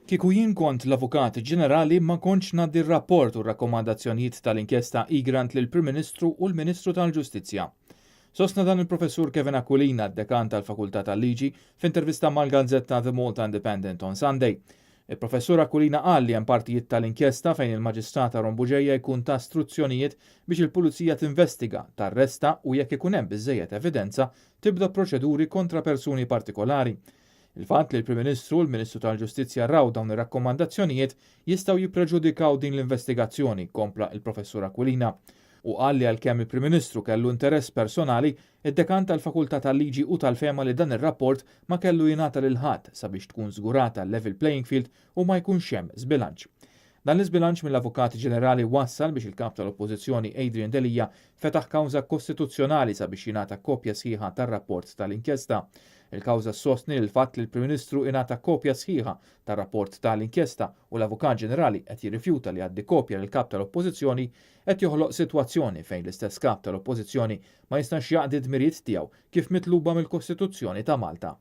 Kieku jien kont l-Avukat Ġenerali ma kontx ngħaddi r-rapport u r-rakkomandazzjonijiet tal-inkjesta Egrant lill-Prim Ministru u l-Ministru tal-Ġustizzja. Sostna dan il-Professur Kevin Aquilina, d-Dekan tal-Fakultà tal-Liġi, f'intervista mal-gazzetta The Malta Independent on Sunday. Il-Professur Aquilina qal li hemm partijiet tal-inkjesta fejn il-Maġistrat Aaron Bugeja jkun ta struzzjonijiet biex il-Pulizija tinvestiga, tarresta u jekk ikun hemm biżżejjed evidenza tibda proċeduri kontra persuni partikolari. Il-fatt li l-Prim Ministru u l-Ministru tal-Ġustizzja raw dawn ir-rakkomandazzjonijiet jistgħu jippreġudikaw din l-investigazzjoni, kompla il-Professur Aquilina. U qal li għalkemm il-Prim Ministru kellu interess personali, id-dekan tal-Fakultà tal-Liġi u tal-fehma li dan ir-rapport ma kellu jingħata lil ħadd sabiex tkun żgurata level playing field u ma jkunx hemm żbilanċ. Dan l-iżbilanċ mill-Avukat Ġenerali wassal biex il-kap tal-Oppożizzjoni Adrian Delia fetaħ kawża kostituzzjonali sabiex jingħata kopja sħiħa tar-rapport tal-inkjesta. Il-kawża sostni l-fatt li l-Prim Ministru ingħata kopja sħiħa tar-rapport tal-inkjesta u l-Avukat Ġenerali qed jirrifjuta li jgħaddi kopja lil kap tal-Oppożizzjoni qed joħloq sitwazzjoni fejn l-istess kap tal-Oppożizzjoni ma jistax jaqdi dmirijiet tiegħu kif mitluba mill-Kostituzzjoni ta' Malta.